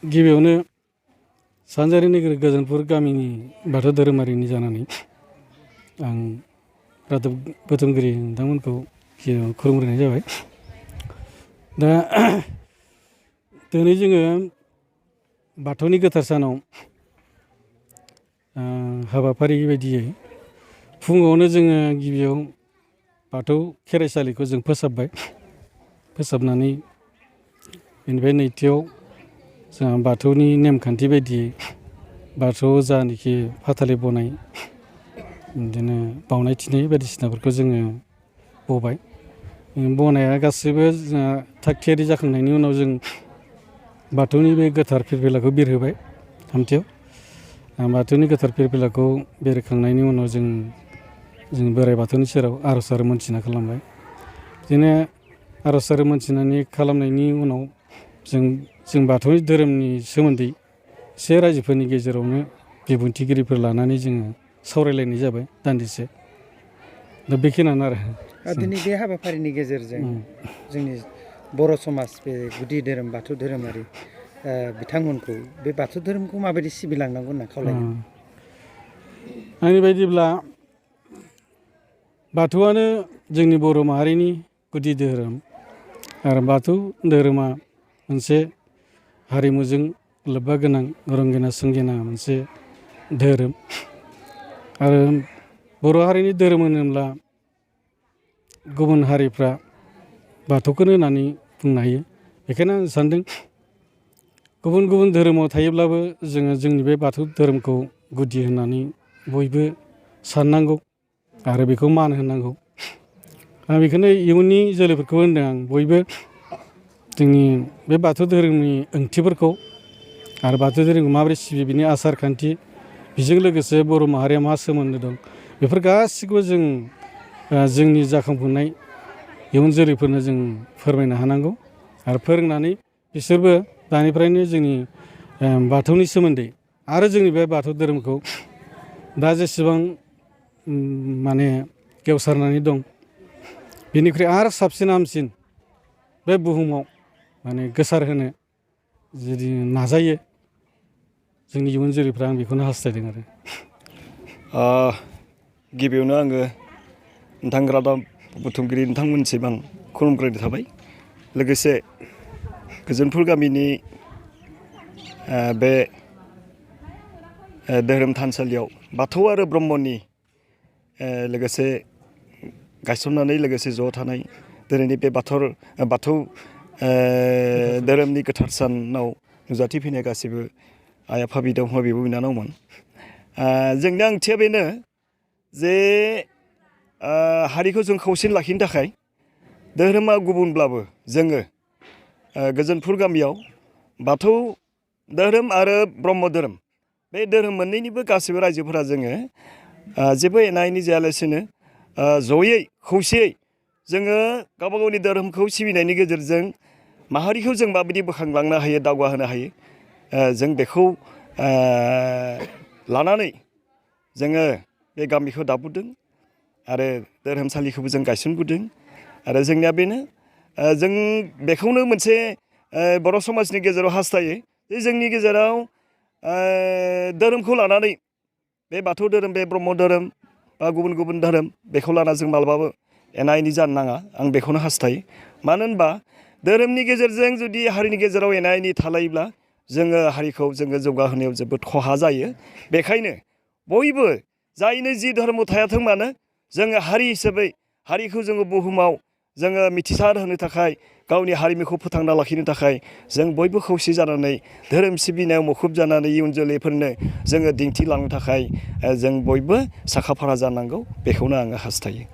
गिबियावनो सानजारि नोगोर गोजोनपुर गामिनि बाथौ धोरोमारिनि जानानै आं रादाब बोथोनगिरि नोंथांमोनखौ गिबियाव खुलुमग्रोनाय जाबाय। दा दिनै जोङो बाथौनि गोथार सानाव हाबाफारि बायदियै फुङावनो जोङो गिबियाव बाथौ खेराइसालिखौ जों फोसाबबाय। फोसाबनानै बेनिफ्राय नैथियाव जोंहा बाथौनि नेमखान्थि बायदियै बाथौआव जानाखि फाथालि बनाय बिदिनो बावनाय थिनाय बायदिसिनाफोरखौ जोङो बबाय। बनाया गासैबो जोंहा थाग थियारि जाखांनायनि उनाव जों बाथौनि बे गोथार फिरफिलाखौ बिरहोबाय थामथियाव। बाथौनि गोथार फिरफिलाखौ बिरखांनायनि उनाव जों बोराइ बाथौनि सेराव आर'ज आरो मोनथिना खालामबाय। बिदिनो आर'ज आरो मोनथिनानै खालामनायनि उनाव जों बाथौनि धोरोमनि सोमोन्दै एसे रायजोफोरनि गेजेरावनो बिबुंथिगिरिफोर लानानै जोङो सावरायलायनाय जाबाय दान्दिसे। दा बेखिनियानो आरो। दिनै बे हाबाफारिनि गेजेरजों जोंनि बर' समाज बे गुदि धोरोम बाथौ धोरोमारि बिथांमोनखौ बे बाथौ धोरोमखौ माबायदि सिबिलांनांगौ होनना खावलायगोन? आंनि बायदिब्ला बाथौआनो जोंनि बर' माहारिनि गुदि धोरोम आरो बाथौ धोरोमा मोनसे हारिमुजों लोब्बा गोनां रंगिना संगिना मोनसे धोरोम। आरो बर' हारिनि धोरोम होनोब्ला गुबुन हारिफ्रा बाथौखौनो होननानै बुंनो हायो। बेखायनो आं सानदों गुबुन गुबुन धोरोमाव थायोब्लाबो जोङो जोंनि बे बाथौ धोरोमखौ गुदि होननानै बयबो साननांगौ आरो बेखौ मान होनांगौ। आं बेखौनो इयुननि जोलैफोरखौ होनदों आं बयबो जोंनि बे बाथौ धोरोमनि ओंथिफोरखौ आरो बाथौ धोरोमखौ माबोरै सिबियो बिनि आसार खान्थि बेजों लोगोसे बर' माहारिया मा सोमोन्दो दं बेफोर गासिखौबो जों जोंनि जाखांफुनाय इयुन जोलैफोरनो जों फोरमायनो हानांगौ आरो फोरोंनानै बिसोरबो दानिफ्रायनो जोंनि बाथौनि सोमोन्दै आरो जोंनि बे बाथौ धोरोमखौ दा जेसेबां माने गेवसारनानै दं बेनिख्रुइ आरो साबसिन हामसिन बे बुहुमाव माने गोसारहोनो जुदि नाजायो जोंनि इयुन जोलैफ्रा आं बेखौनो हास्थायदों आरो। गिबियावनो आङो नोंथां रादाब बुथुमगिरि नोंथांमोननिसिम आं खुलुमग्रोनाय थाबाय। लोगोसे गोजोनपुर गामिनि बे धोरोम थानसालियाव बाथौ आरो ब्रह्मनि लोगोसे गायसननानै लोगोसे ज' थानाय दिनैनि बे बाथौ धोरोमनि गोथार सानाव नुजाथिफैनाय गासैबो आइ आफा बिदा फंबाय बिब' बिनानावमोन। जोंनि ओंथिया बेनो जे हारिखौ जों खौसेयै लाखिनो थाखाय धोरोमा गुबुनब्लाबो जोङो गोजोनपुर गामियाव बाथौ धोरोम आरो ब्रह्म धोरोम बे धोरोम मोननैनिबो गासैबो रायजोफोरा जोङो जेबो एना एनि जायालासेनो जयै खौसेयै जोङो गावबा गावनि धोरोमखौ सिबिनायनि गेजेरजों माहारिखौ जों माबायदि बोखांलांनो हायो दावगाहोनो हायो जों बेखौ लानानै जोङो बे गामिखौ दाबोदों आरो धोरोमसालिखौबो जों गायसनबोदों। आरो जोंनिया बेनो जों बेखौनो मोनसे बर' समाजनि गेजेराव हास्थायो जे जोंनि गेजेराव धोरोमखौ लानानै बे बाथौ धोरोम बे ब्रह्म धोरोम बा गुबुन गुबुन धोरोम बेखौ लाना जों माब्लाबाबो एना एनि जानो नाङा आं बेखौनो हास्थायो। मानो होनबा धोरोमनि गेजेरजों जुदि हारिनि गेजेराव एना एनि थालायोब्ला जोङो हारिखौ जोङो जौगाहोनायाव जोबोद खहा जायो। बेखायनो बयबो जायनो जि धोरोमाव थायाथों मानो जोङो हारि हिसाबै हारिखौ जोङो बुहुमाव जोङो मिथिसार होनो थाखाय गावनि हारिमुखौ फोथांना लाखिनो थाखाय जों बयबो खौसे जानानै धोरोम सिबिनायाव मुखुब जानानै इयुन जोलैफोरनो जोङो दिन्थिलांनो थाखाय जों बयबो साखा फारा जानांगौ बेखौनो आङो हास्थायो।